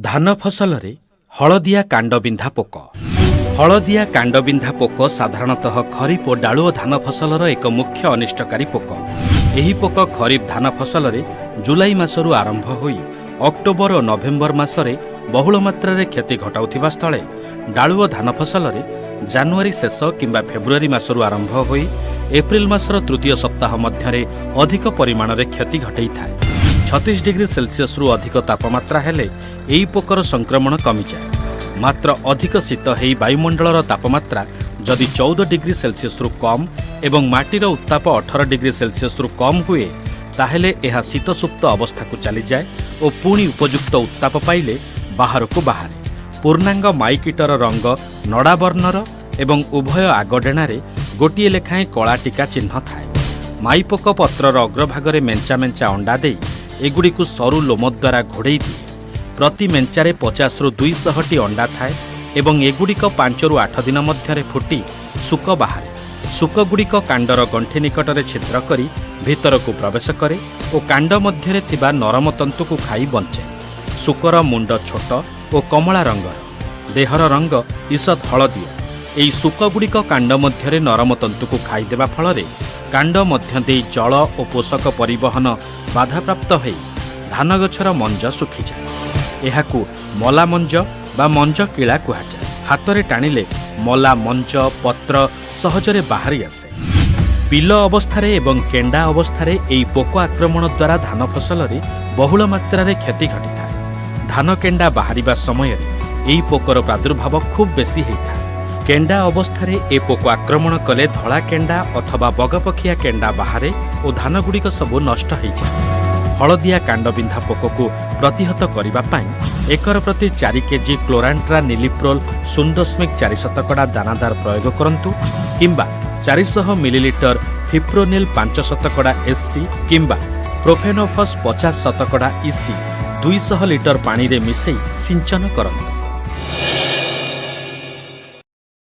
ଧାନ ଫସଲରେ ହଳଦିଆ କାଣ୍ଡବିନ୍ଧା ପୋକ। ହଳଦିଆ କାଣ୍ଡବିନ୍ଧା ପୋକ ସାଧାରଣତଃ ଖରିଫ ଓ ଡାଳୁଅ ଧାନ ଫସଲର ଏକ ମୁଖ୍ୟ ଅନିଷ୍ଟକାରୀ ପୋକ। ଏହି ପୋକ ଖରିଫ ଧାନ ଫସଲରେ ଜୁଲାଇ ମାସରୁ ଆରମ୍ଭ ହୋଇ ଅକ୍ଟୋବର ଓ ନଭେମ୍ବର ମାସରେ ବହୁଳ ମାତ୍ରାରେ କ୍ଷତି ଘଟାଉଥିବା ସ୍ଥଳେ ଡାଳୁଅ ଧାନ ଫସଲରେ ଜାନୁଆରୀ ଶେଷ କିମ୍ବା ଫେବୃଆରୀ ମାସରୁ ଆରମ୍ଭ ହୋଇ ଏପ୍ରିଲ ମାସର ତୃତୀୟ ସପ୍ତାହ ମଧ୍ୟରେ ଅଧିକ ପରିମାଣରେ କ୍ଷତି ଘଟାଇଥାଏ। 36 ଡିଗ୍ରୀ ସେଲସିୟସରୁ ଅଧିକ ତାପମାତ୍ରା ହେଲେ ଏହି ପୋକର ସଂକ୍ରମଣ କମିଯାଏ। ମାତ୍ର ଅଧିକ ଶୀତ ହେଇ ବାୟୁମଣ୍ଡଳର ତାପମାତ୍ରା ଯଦି 14 ଡିଗ୍ରୀ ସେଲସିୟସରୁ କମ୍ ଏବଂ ମାଟିର ଉତ୍ତାପ 18 ଡିଗ୍ରୀ ସେଲସିୟସରୁ କମ୍ ହୁଏ, ତାହେଲେ ଏହା ଶୀତସୁପ୍ତ ଅବସ୍ଥାକୁ ଚାଲିଯାଏ ଓ ପୁଣି ଉପଯୁକ୍ତ ଉତ୍ତାପ ପାଇଲେ ବାହାରକୁ ବାହାରେ। ପୂର୍ଣ୍ଣାଙ୍ଗ ମାଇକୀଟର ରଙ୍ଗ ନଡ଼ା ବର୍ଣ୍ଣର ଏବଂ ଉଭୟ ଆଗ ଡେଣାରେ ଗୋଟିଏ ଲେଖାଏଁ କଳା ଟୀକା ଚିହ୍ନ ଥାଏ। ମାଇପୋକ ପତ୍ରର ଅଗ୍ରଭାଗରେ ମେଞ୍ଚା ମେଞ୍ଚା ଅଣ୍ଡା ଦେଇ ଏଗୁଡ଼ିକୁ ସରୁ ଲୋମ ଦ୍ୱାରା ଘୋଡ଼େଇ ଦିଏ। ପ୍ରତି ମେଞ୍ଚାରେ 50ରୁ 200ଟି ଅଣ୍ଡା ଥାଏ ଏବଂ ଏଗୁଡ଼ିକ 5ରୁ 8 ଦିନ ମଧ୍ୟରେ ଫୁଟି ଶୁକ ବାହାରେ। ଶୁକଗୁଡ଼ିକ କାଣ୍ଡର ଗଣ୍ଠି ନିକଟରେ ଛିଦ୍ର କରି ଭିତରକୁ ପ୍ରବେଶ କରେ ଓ କାଣ୍ଡ ମଧ୍ୟରେ ଥିବା ନରମ ତନ୍ତୁକୁ ଖାଇ ବଞ୍ଚେ। ଶୁକର ମୁଣ୍ଡ ଛୋଟ ଓ କମଳା ରଙ୍ଗର, ଦେହର ରଙ୍ଗ ଈଷତ୍ ହଳଦିଆ। ଏହି ଶୁକଗୁଡ଼ିକ କାଣ୍ଡ ମଧ୍ୟରେ ନରମ ତନ୍ତୁକୁ ଖାଇଦେବା ଫଳରେ କାଣ୍ଡ ମଧ୍ୟ ଦେଇ ଜଳ ଓ ପୋଷକ ପରିବହନ ବାଧାପ୍ରାପ୍ତ ହୋଇ ଧାନଗଛର ମଞ୍ଜ ଶୁଖିଯାଏ। ଏହାକୁ ମଲା ମଞ୍ଜ ବା ମଞ୍ଜ କିଳା କୁହାଯାଏ। ହାତରେ ଟାଣିଲେ ମଲା ମଞ୍ଜ ପତ୍ର ସହଜରେ ବାହାରି ଆସେ। ପିଲ ଅବସ୍ଥାରେ ଏବଂ କେଣ୍ଡା ଅବସ୍ଥାରେ ଏହି ପୋକ ଆକ୍ରମଣ ଦ୍ୱାରା ଧାନ ଫସଲରେ ବହୁଳ ମାତ୍ରାରେ କ୍ଷତି ଘଟିଥାଏ। ଧାନ କେଣ୍ଡା ବାହାରିବା ସମୟରେ ଏହି ପୋକର ପ୍ରାଦୁର୍ଭାବ ଖୁବ୍ ବେଶୀ ହୋଇଥାଏ। କେଣ୍ଡା ଅବସ୍ଥାରେ ଏ ପୋକ ଆକ୍ରମଣ କଲେ ଧଳା କେଣ୍ଡା ଅଥବା ବଗପଖିଆ କେଣ୍ଡା ବାହାରେ ଓ ଧାନଗୁଡ଼ିକ ସବୁ ନଷ୍ଟ ହୋଇଯାଏ। ହଳଦିଆ କାଣ୍ଡବିନ୍ଧା ପୋକକୁ ପ୍ରତିହତ କରିବା ପାଇଁ ଏକର ପ୍ରତି 4 କେଜି କ୍ଲୋରାଣ୍ଟ୍ରାନିଲିପ୍ରୋଲ 0.4 ଶତକଡ଼ା ଦାନାଦାର ପ୍ରୟୋଗ କରନ୍ତୁ କିମ୍ବା 400 ମିଲିଲିଟର ଫିପ୍ରୋନିଲ୍ 5 ଶତକଡ଼ା ଏସ୍ସି କିମ୍ବା ପ୍ରୋଫେନୋଫସ୍ 50 ଶତକଡ଼ା ଇସି 200 ଲିଟର ପାଣିରେ ମିଶାଇ ସିଞ୍ଚନ କରନ୍ତୁ।